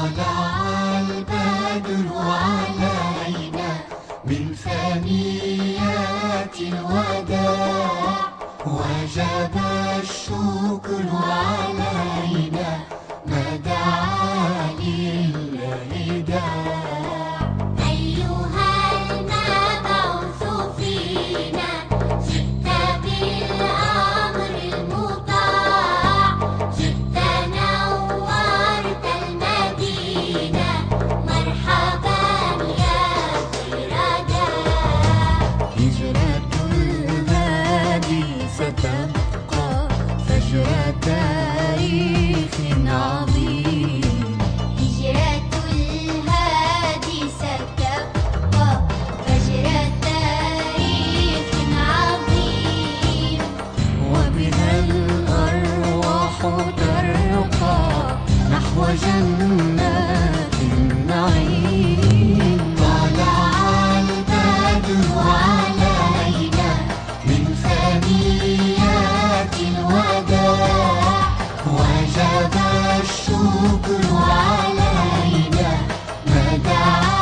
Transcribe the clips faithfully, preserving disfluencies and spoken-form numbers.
طلع البدر علينا من ثنيات الوداع، وجب الشكر علينا ما دعا لله داع. أيها المبعوث فينا، جئت بالأمر المطاع، جئت نورت المدينة، مرحبا يا خير داع. هجرة الهادي ستبقى فجر تاريخ عظيم. هجرة الهادي ستبقى فجر تاريخ عظيم. وبها الأرواح ترقى نحو جنات النعيم. طلع البدر علينا من ثنيات الوداع، وجب الشكر علينا ما دعا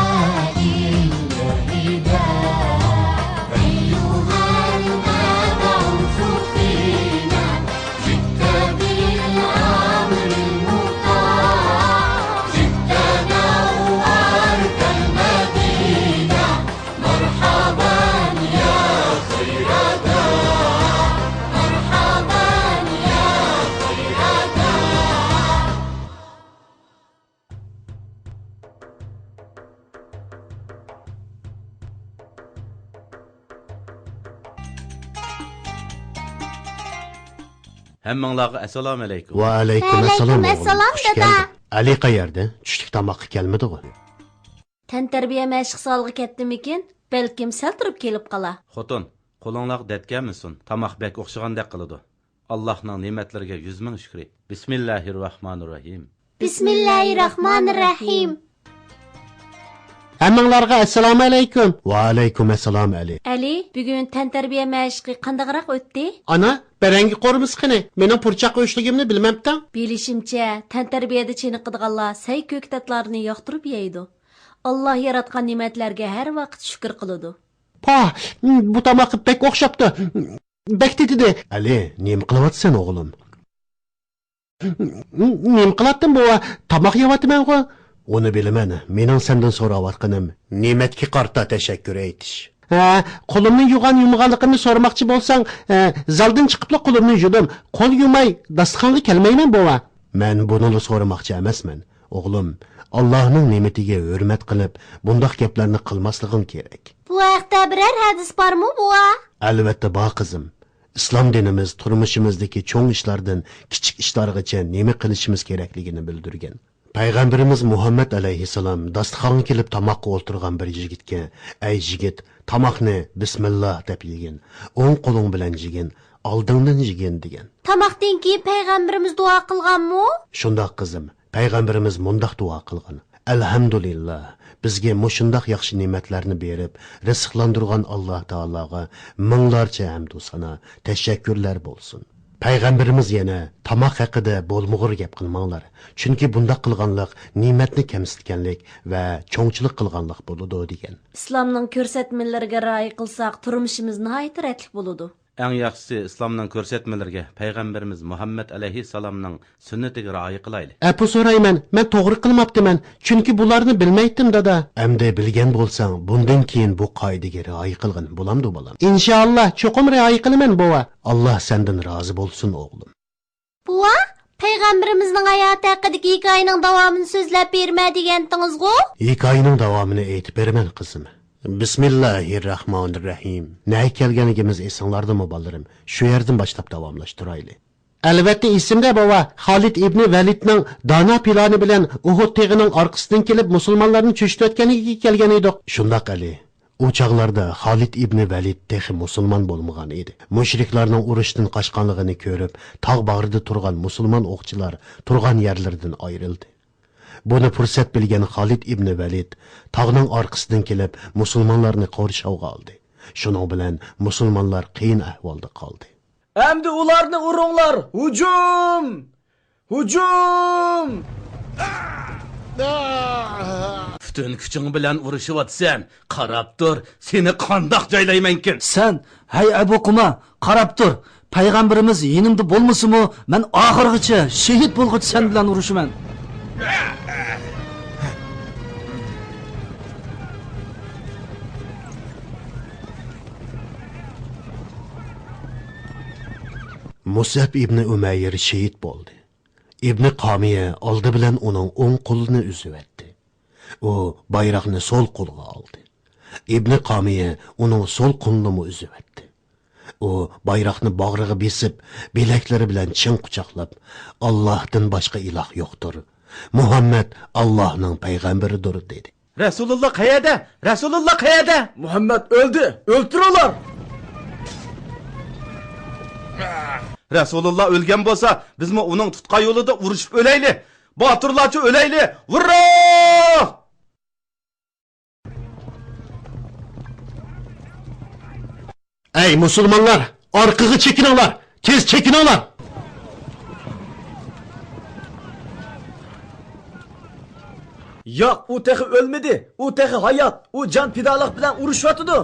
لله داع. أيها المبعوث فينا، جئت بالأمر المطاع، جئت نورت المدينة، مرحبا يا خير داع، مرحبا يا خير داع. ھەممىڭلارغا ئەسسالامۇ ئەلەيكۇم. ۋەئەلەيكۇم ئەسسالام، ئوغلۇم. ئەسسالام، دادا. ئەلى قەيەردە؟ چۈشلۈك تاماققا كەلمىدىغۇ؟ تەنتەربىيە مەشىق زالىغا كەتتىمىكىن؟ بەلكىم سەل تۇرۇپ كېلىپ قالا. خوتۇن، قولۇڭلارغا دەرد كەلمىسۇن، تاماق بەك ئوخشىغاندەك قىلىدۇ. ئاللاھنىڭ نېمەتلىرىگە يۈز مىڭ شۈكرى. بىسمىللاھىرراھمانىرراھىم. بىسمىللاھىرراھمانىرراھىم. ھەممىڭلارغا ئەسسالامۇ ئەلەيكۇم. ۋەئەلەيكۇم ئەسسالام، ئەلى. ئەلى، بۈگۈن تەنتەربىيە مەشىقى قانداقراق ئۆتتى؟ ئانا، بەرەڭگە قورۇمىسى قېنى؟ مېنىڭ پۇرچاق ئۆشلۈكۈمنى بىلمەپتىڭ؟ بىلىشىمچە، تەنتەربىيەدە چېنىقىدىغانلار سەي كۆكتاتلارنى ياقتۇرۇپ يەيدۇ. ئاللا ياراتقان نېمەتلەرگە ھەر ۋاقىت شۈكۈر قىلىدۇ. پاھ، بۇ تاماق بەك ئوخشاپتۇ. بەك تېتىدى. ئەلى، نېمە قىلىۋاتىسەن، ئوغلۇم؟ نېمە قىلاتتىم، بوۋا؟ تاماق يەۋاتىمەنغۇ. ئۇنى بىلىمەن. مېنىڭ سەندىن سوراۋاتقىنىم نېمەتكە قارىتا تەشەككۈر ئېيتىش. ھە، قولۇمنى يۇغان يۇمىغانلىقىمنى سورىماقچى بولساڭ، ھە، زالدىن چىقىپلا قولۇمنى يۇدۇم. قول يۇماي داستىخانغا كەلمەيمەن، بوۋا. مەن بۇنىلا سورىماقچى ئەمەسمەن. ئوغلۇم، ئاللاھنىڭ نېمىتىگە ھۆرمەت قىلىپ، بۇنداق گەپلەرنى قىلماسلىقىڭ كېرەك. بۇ ھەقتە بىرەر ھەدىس بارمۇ، بوۋا؟ ئەلۋەتتە بار، قىزىم. ئىسلام دىنىمىز تۇرمۇشىمىزدىكى چوڭ ئىشلاردىن كىچىك ئىشلارغىچە نېمە قىلىشىمىز كېرەكلىكىنى بىلدۈرگەن. پەيغەمبىرىمىز مۇھەممەد ئەلەيھىسسالام داستىخانغا كېلىپ تاماققا ئولتۇرغان بىر يىگىتكە، ئەي يىگىت، تاماقنى بىسمىللا دەپ يېگىن، ئوڭ قولۇڭ بىلەن يېگىن، ئالدىڭدىن يېگىن، دېگەن. تاماقتىن كېيىن پەيغەمبىرىمىز دۇئا قىلغانمۇ؟ شۇنداق، قىزىم. پەيغەمبىرىمىز مۇنداق دۇئا قىلغان: ئەلھەمدۇلىللا، بىزگە مۇشۇنداق ياخشى نېمەتلەرنى بېرىپ، رىزىقلاندۇرغان ئاللا تائالاغا مىڭلارچە ھەمدۇ سانا، تەشەككۈرلەر بولسۇن. پەيغەمبىرىمىز يەنە: تاماق ھەققىدە بولمىغۇر گەپ قىلماڭلار، چۈنكى بۇنداق قىلغانلىق نېمەتنى كەمسىتكەنلىك ۋە چوڭچىلىق قىلغانلىق بولىدۇ، دېگەن. ئىسلامنىڭ كۆرسەتمىلىرىگە رىئايە قىلساق، تۇرمۇشىمىز ناھايىتى رەتلىك بولىدۇ. ئەڭ ياخشىسى، ئىسلامنىڭ كۆرسەتمىلىرىگە، پەيغەمبىرىمىز مۇھەممەد ئەلەيھىسسالامنىڭ سۈننىتىگە رىئايە قىلايلى. ئەپۇ سورايمەن، مەن توغرا قىلماپتىمەن، چۈنكى بۇلارنى بىلمەيتتىم، دادا. ئەمدى بىلگەن بولساڭ، بۇندىن كېيىن بۇ قائىدىگە رىئايە قىلغىن، بولامدۇ، بالام؟ ئىنشائاللا، چوقۇم رىئايە قىلىمەن، بوۋا. ئاللا سەندىن رازى بولسۇن، ئوغلۇم. بوۋا، پەيغەمبىرىمىزنىڭ ھاياتى ھەققىدىكى ھېكايىنىڭ داۋامىنى سۆزلەپ بېرىمەن دېگەنتىڭىزغۇ؟ ھېكايىنىڭ داۋامىنى ئېيتىپ بېرىمەن، قىزىم. بىسمىللاھىرراھمانىرراھىم. نەگە كەلگەنلىكىمىز ئېسىڭلاردىمۇ، بالىلىرىم؟ شۇ يەردىن باشلاپ داۋاملاشتۇرايلى. ئەلۋەتتە ئېسىمدە، بوۋا. خالىد ئىبنى ۋەلىدنىڭ دانا پىلانى بىلەن ئۇھۇد تېغىنىڭ ئارقىسىدىن كېلىپ، مۇسۇلمانلارنى چۆچۈتۈۋەتكەنلىكىگە كەلگەن ئىدۇق. شۇنداق، ئەلى. ئۇ چاغلاردا خالىد ئىبنى ۋەلىد تېخى مۇسۇلمان بولمىغان ئىدى. مۇشرىكلارنىڭ ئۇرۇشتىن قاچقانلىقىنى كۆرۈپ، تاغ باغرىدا تۇرغان مۇسۇلمان ئوقچىلار تۇرغان يەرلىرىدىن ئايرىلدى. بۇنى پۇرسەت بىلگەن خالىد ئىبنى ۋەلىد تاغنىڭ ئارقىسىدىن كېلىپ، مۇسۇلمانلارنى قورشاۋغا ئالدى. شۇنىڭ بىلەن مۇسۇلمانلار قىيىن ئەھۋالدا قالدى. ئەمدى ئۇلارنى ئۇرۇڭلار! ھۇجۇم! ھۇجۇم! پۈتۈن كۈچۈڭ بىلەن ئۇرۇشۇۋاتىسەن. قاراپ تۇر، سېنى قانداق جايلايمەنكىن؟ سەن، ھەي ئەبۇ قۇما، قاراپ تۇر. پەيغەمبىرىمىز يېنىمدا بولمىسىمۇ، مەن ئاخىرغىچە، شېھىت بولغۇچە سەن بىلەن ئۇرۇشىمەن. مۇسئەب ئىبنى ئۇمەير شېھىت بولدى. ئىبنى قامىيە ئالدى بىلەن ئۇنىڭ ئوڭ قولىنى ئۈزۈۋەتتى. ئۇ بايراقنى سول قولىغا ئالدى. ئىبنى قامىيە ئۇنىڭ سول قولىنىمۇ ئۈزۈۋەتتى. ئۇ بايراقنى باغرىغا بېسىپ، بىلەكلىرى بىلەن چىڭ قۇچاقلاپ، «ئاللاھتىن باشقا ئىلاھ يوقتۇر. مۇھەممەد ئاللاھنىڭ پەيغەمبىرىدۇر» دېدى. رەسۇلۇللا قەيەردە؟ رەسۇلۇللا قەيەردە؟ مۇھەممەد ئۆلدى! ئۆلتۈرۈڭلار! رەسۇلۇللا ئۆلگەن بولسا، بىزمۇ ئۇنىڭ تۇتقان يولىدا ئۇرۇشۇپ ئۆلەيلى! باتۇرلارچە ئۆلەيلى! ھۇررا! ئەي مۇسۇلمانلار، ئارقىغا چېكىنىڭلار! تېز چېكىنىڭلار! ياق، ئۇ تېخى ئۆلمىدى. ئۇ تېخى ھايات. ئۇ جان پىدالىق بىلەن ئۇرۇشۇۋاتىدۇ.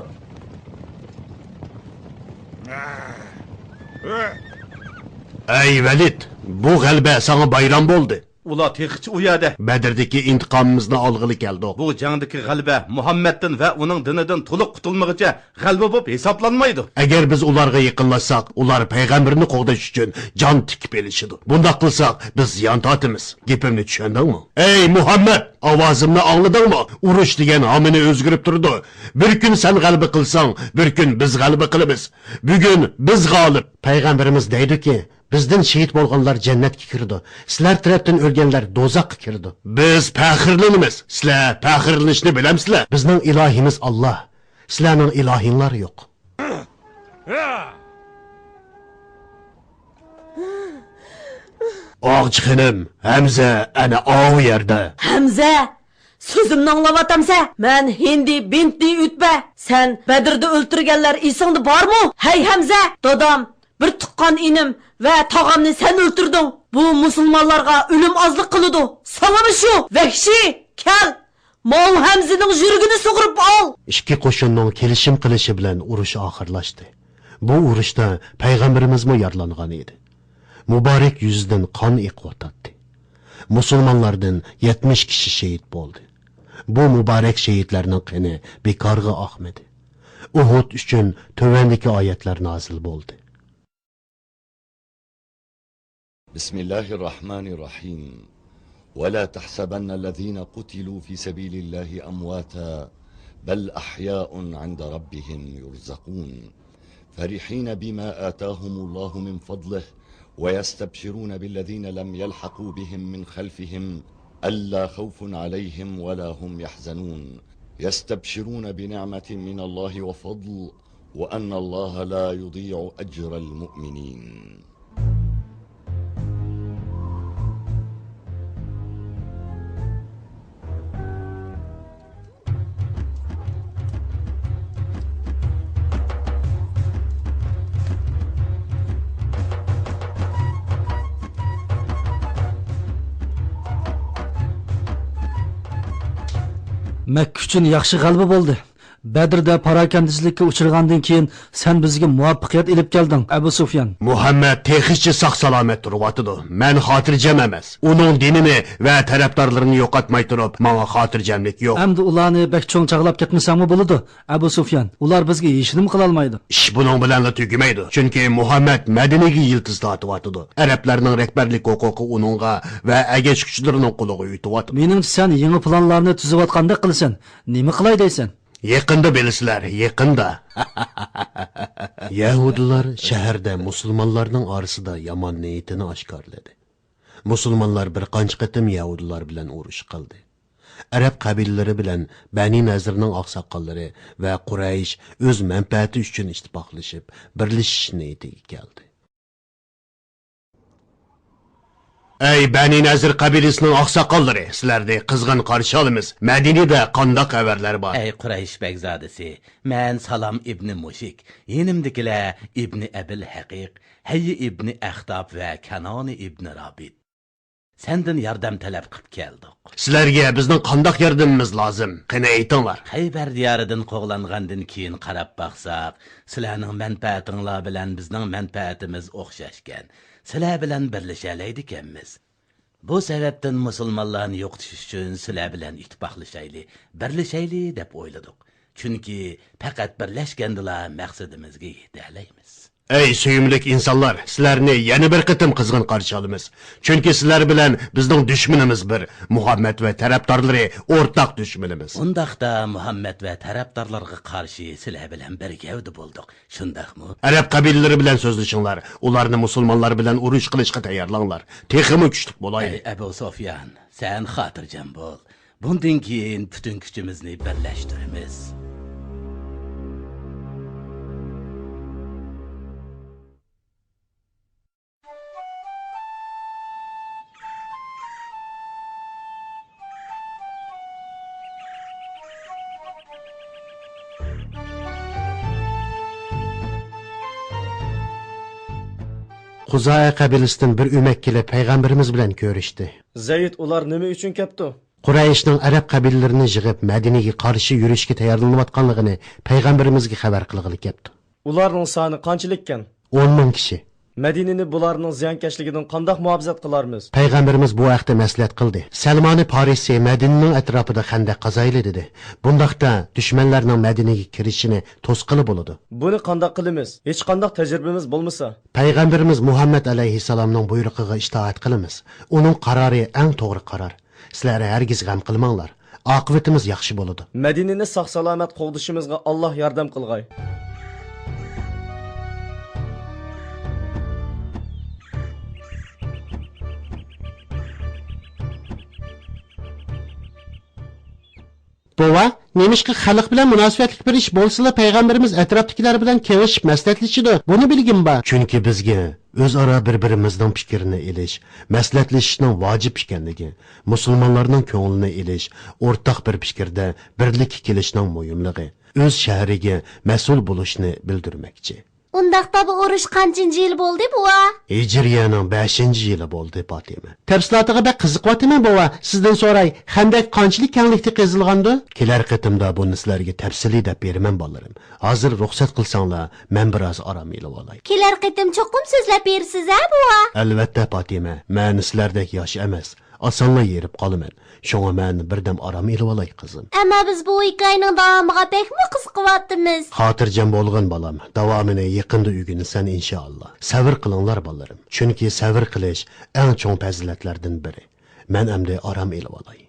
ئەي ۋەلىد، بۇ غەلىبە ساڭا بايرام بولدى. ئۇلار تېخىچە ئۇ يەردە. بەدردىكى ئىنتىقامىمىزنى ئالغىلى كەلدۇق. بۇ جەڭدىكى غەلىبە مۇھەممەدتىن ۋە ئۇنىڭ دىنىدىن تولۇق قۇتۇلمىغىچە غەلىبە بولۇپ ھېسابلانمايدۇ. ئەگەر بىز ئۇلارغا يېقىنلاشساق، ئۇلار پەيغەمبىرنى قوغداش ئۈچۈن جان تىكىپ ئېلىشىدۇ. بۇنداق قىلساق، بىز زىيان تارتىمىز. گېپىمنى چۈشەندىڭمۇ؟ ئەي مۇھەممەد، ئاۋازىمنى ئاڭلىدىڭمۇ؟ ئۇرۇش دېگەن ھامىنى ئۆزگىرىپ تۇرىدۇ. بىر كۈن سەن غەلىبە قىلساڭ، بىر كۈن بىز غەلىبە قىلىمىز. بۈگۈن بىز غالىب. پەيغەمبىرىمىز دەيدۇكى، بىزدىن شېھىت بولغانلار جەننەتكە كىرىدۇ، سىلەر تەرەپتىن ئۆلگەنلەر دوزاخقا كىرىدۇ. بىز پەخىرلىنىمىز، سىلەر پەخىرلىنىشنى بىلەمسىلەر؟ بىزنىڭ ئىلاھىمىز ئاللا، سىلەرنىڭ ئىلاھىڭلار يوق. ئاغچى خېنىم، ھەمزە ئەنە ئاۋۇ يەردە. ھەمزە! سۆزۈمنى ئاڭلاۋاتامسەن؟ مەن ھىندى بىنتى ئۈتبە. سەن بەدىردە ئۆلتۈرگەنلەر ئېسىڭدە بارمۇ؟ ھەي ھەمزە! دادام، بىر تۇغقان ئىنىم ۋە تاغامنى سەن ئۆلتۈردۈڭ. بۇ مۇسۇلمانلارغا ئۆلۈم ئازلىق قىلىدۇ. ساڭىمۇ شۇ، ۋەھشىي! كەل! ماۋۇ ھەمزىنىڭ يۈرىكىنى سۇغۇرۇپ ئال! ئىككى قوشۇننىڭ كېلىشىم قىلىشى بىلەن ئۇرۇش ئاخىرلاشتى. بۇ ئۇرۇشتا پەيغەمبىرىمىزمۇ يارىلانغان ئىدى. مۇبارەك يۈزىدىن قان ئېقىۋاتاتتى. مۇسۇلمانلاردىن يەتمىش كىشى شېھىت بولدى. بۇ مۇبارەك شېھىتلەرنىڭ قېنى بىكارغا ئاقمىدى. ئۇھۇد ئۈچۈن تۆۋەندىكى ئايەتلەر نازىل بولدى. بسم الله الرحمن الرحيم. ولا تحسبن الذين قتلوا في سبيل الله أمواتا، بل أحياء عند ربهم يرزقون. فرحين بما آتاهم الله من فضله، ويستبشرون بالذين لم يلحقوا بهم من خلفهم، ألا خوف عليهم ولا هم يحزنون. يستبشرون بنعمة من الله وفضل، وأن الله لا يضيع أجر المؤمنين. مەككە ئۈچۈن ياخشى غەلىبە بولدى. بەدردە پاراكەندىچىلىككە ئۇچرىغاندىن كېيىن، سەن بىزگە مۇۋەپپەقىيەت ئېلىپ كەلدىڭ، ئەبۇ سۇفيان. مۇھەممەد تېخىچە ساق-سالامەت تۇرۇۋاتىدۇ. مەن خاتىرجەم ئەمەس. ئۇنىڭ دىنىنى ۋە تەرەپدارلىرىنى يوقاتماي تۇرۇپ، ماڭا خاتىرجەملىك يوق. ئەمدى ئۇلارنى بەك چوڭ چاغلاپ كەتمىسەڭمۇ بولىدۇ، ئەبۇ سۇفيان. ئۇلار بىزگە ھېچنېمە قىلالمايدۇ. ئىش بۇنىڭ بىلەنلا تۈگىمەيدۇ. چۈنكى مۇھەممەد مەدىنىگە يىلتىز تارتىۋاتىدۇ. ئەرەبلەرنىڭ رەھبەرلىك ھوقۇقى ئۇنىڭغا ۋە ئەگەشكۈچىلىرىنىڭ قولىغا ئۆتۈۋاتىدۇ. مېنىڭچە، سەن يېڭى پىلانلارنى تۈزۈۋاتقاندەك قىلىسەن. نېمە قىلاي دەيسەن؟ يېقىندا بىلىسىلەر، يېقىندا. يەھۇدىيلار شەھەردە مۇسۇلمانلارنىڭ ئارىسىدا يامان نىيىتىنى ئاشكارىلىدى. مۇسۇلمانلار بىر قانچە قېتىم يەھۇدىيلار بىلەن ئۇرۇش قىلدى. ئەرەب قەبىلىلىرى بىلەن بەنى نەزىرنىڭ ئاقساقاللىرى ۋە قۇرەيش ئۆز مەنپەئەتى ئۈچۈن ئىتتىپاقلىشىپ، بىرلىشىش نىيىتىگە كەلدى. ئەي بەنى نەزىر قەبىلىسىنىڭ ئاقساقاللىرى، سىلەرنى قىزغىن قارشى ئالىمىز. مەدىنىدە قانداق خەۋەرلەر بار؟ ئەي قۇرەيش بەگزادىسى، مەن سالام ئىبنى مۇشىك، يېنىمدىكىلەر ئىبنى ئەبىل ھەقىق، ھەييى ئىبنى ئەختاب ۋە كەنانى ئىبنى رابىد. سەندىن ياردەم تەلەپ قىپ كەلدۇق. سىلەرگە بىزنىڭ قانداق ياردىمىمىز لازىم؟ قېنى ئېيتىڭلار. خەيبەر دىيارىدىن قوغلانغاندىن كېيىن قاراپ باقساق، سىلەرنىڭ مەنپەئەتىڭلار بىلەن بىزنىڭ مەنپەئەتىمىز ئوخشاشكەن. سىلەر بىلەن بىرلىشەلەيدىكەنمىز. بۇ سەۋەبتىن مۇسۇلمانلارنى يوقىتىش ئۈچۈن سىلەر بىلەن ئىتتىپاقلىشايلى، بىرلىشەيلى دەپ ئويلىدۇق. چۈنكى پەقەت بىرلەشكەندىلا مەقسىتىمىزگە يېتەلەيمىز. ئەي سۆيۈملۈك ئىنسانلار، سىلەرنى يەنە بىر قېتىم قىزغىن قارشى ئالىمىز. چۈنكى سىلەر بىلەن بىزنىڭ دۈشمىنىمىز بىر، مۇھەممەد ۋە تەرەپدارلىرى ئورتاق دۈشمىنىمىز. ئۇنداقتا مۇھەممەد ۋە تەرەپدارلىرىغا قارشى سىلەر بىلەن بىر گەۋدە بولدۇق. شۇنداقمۇ؟ ئەرەب قەبىلىلىرى بىلەن سۆزلىشىڭلار. ئۇلارنى مۇسۇلمانلار بىلەن ئۇرۇش قىلىشقا تەييارلاڭلار. تېخىمۇ كۈچلۈك بولايلى. ئەي ئەبۇ سۇفيان، سەن خاتىرجەم بول. بۇندىن كېيىن پۈتۈن كۈچىمىزنى بىرلەشتۈرىمىز. خۇزائە قەبىلىسىدىن بىر ئۆمەك كېلىپ، پەيغەمبىرىمىز بىلەن كۆرۈشتى. زەيد، ئۇلار نېمە ئۈچۈن كەپتۇ؟ قۇرەيشنىڭ ئەرەب قەبىلىلىرىنى يىغىپ، مەدىنىگە قارشى يۈرۈشكە تەييارلىنىۋاتقانلىقىنى پەيغەمبىرىمىزگە خەۋەر قىلغىلى كەپتۇ. ئۇلارنىڭ سانى قانچىلىككەن؟ ئون مىڭ كىشى. مەدىنىنى بۇلارنىڭ زىيانكەشلىكىدىن قانداق مۇھاپىزەت قىلارمىز؟ پەيغەمبىرىمىز بۇ ھەقتە مەسلىھەت قىلدى. سەلمانى پارسى مەدىنىنىڭ ئەتراپىدا خەندەك قازايلى دېدى. بۇنداقتا دۈشمەنلەرنىڭ مەدىنىگە كىرىشىنى توسقىلى بولىدۇ. بۇنى قانداق قىلىمىز؟ ھېچقانداق تەجرىبىمىز بولمىسا؟ پەيغەمبىرىمىز مۇھەممەد ئەلەيھىسسالامنىڭ بۇيرۇقىغا ئىتائەت قىلىمىز. ئۇنىڭ قارارى ئەڭ توغرا قارار. سىلەر ھەرگىز غەم قىلماڭلار. ئاقىۋىتىمىز ياخشى بولىدۇ. مەدىنىنى ساق-سالامەت قوغدىشىمىزغا ئاللاھ ياردەم قىلغاي. بوۋا، نېمىشقا خەلق بىلەن مۇناسىۋەتلىك بىر ئىش بولسىلا، پەيغەمبىرىمىز ئەتراپتىكىلەر بىلەن كېڭىشىپ مەسلىھەتلىشىدۇ؟ بۇنى بىلگىن بار. چۈنكى بىزگە ئۆزئارا بىر-بىرىمىزنىڭ پىكرىنى ئېلىش، مەسلىھەتلىشىشنىڭ ۋاجىپ ئىكەنلىكى، مۇسۇلمانلارنىڭ كۆڭلىنى ئېلىش، ئورتاق بىر پىكىردە بىرلىككە كېلىشنىڭ مۇھىملىقى، ئۆز شەھىرىگە مەسئۇل بولۇشنى بىلدۈرمەكچى. ئۇنداقتا بۇ ئۇرۇش قانچىنچى يىل بولدى، بوۋا؟ ھىجرىيەنىڭ بەشىنچى يىلى بولدى، پاتىمە. تەپسىلاتىغا بەك قىزىقىۋاتىمەن، بوۋا. سىزدىن سوراي، خەندەك قانچىلىك كەڭلىكتە قېزىلغاندۇ؟ كېلەر قېتىمدا بۇنى سىلەرگە تەپسىلىي دەپ بېرىمەن، بالىلىرىم. ھازىر رۇخسەت قىلساڭلار، مەن بىر ئاز ئارام ئېلىۋالاي. كېلەر قېتىم چوقۇم سۆزلەپ بېرىسىز ھە، بوۋا؟ ئەلۋەتتە، پاتىمە. مەن سىلەردەك ياش ئەمەس. ئاسانلا ھېرىپ قالىمەن. شۇڭا مەن بىردەم ئارام ئېلىۋالاي، قىزىم. ئەمما بىز بۇ ھېكايىنىڭ داۋامىغا بەكمۇ قىزىقىۋاتىمىز. خاتىرجەم بولغىن، بالام. داۋامىنى يېقىندا ئۆگىنىسەن، ئىنشائاللا. سەۋر قىلىڭلار، بالىلىرىم. چۈنكى سەۋر قىلىش ئەڭ چوڭ پەزىلەتلەردىن بىرى. مەن ئەمدى ئارام ئېلىۋالاي.